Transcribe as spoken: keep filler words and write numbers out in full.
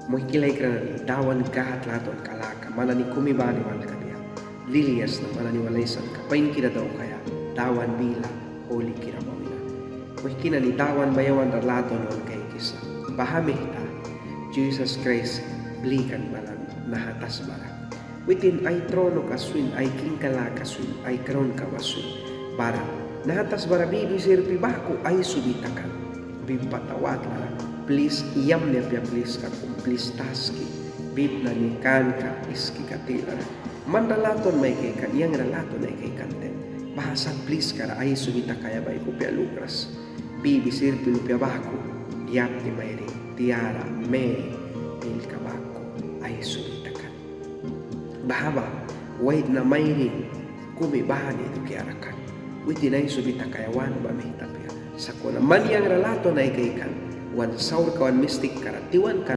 Muihki laikra nani, Dawan Gâd latwanka laka man nani kumi bani wal kabia. Lilia sna man nani wal aisanka painkira daukaia Dawan bila hulikira ba wina. Muihki nani, Dawan ba yawan ra latwan wan kaikisa. Baha mita Jisas Kraist blikan balan naha tasbara. Witin ai tronoka swin, ai kingka laka swin, ai kraunka ba swin. Bara naha tasbara bibi sirpi baku aisubi takan. Bip pata watlara plis yamni apia, pliska kum, plis taski, bip nani kanka iskika tilara. Man ra latwan mai kaikan, yang ra latwan ai kaikan taim, baha sat pliskara aisubi takaia ba ai kupia lukras. Bibi sirpi lupia baku, yapti mairin, tiara, me, bilka baku aisubi takan. Baha ba waitna mairin kumi bani dukiara kan. Witin aisubi takaia want ba mita apia. Sakuna man yang ra latwan ai kaikan, wan saurka wan mistikkara tiwanka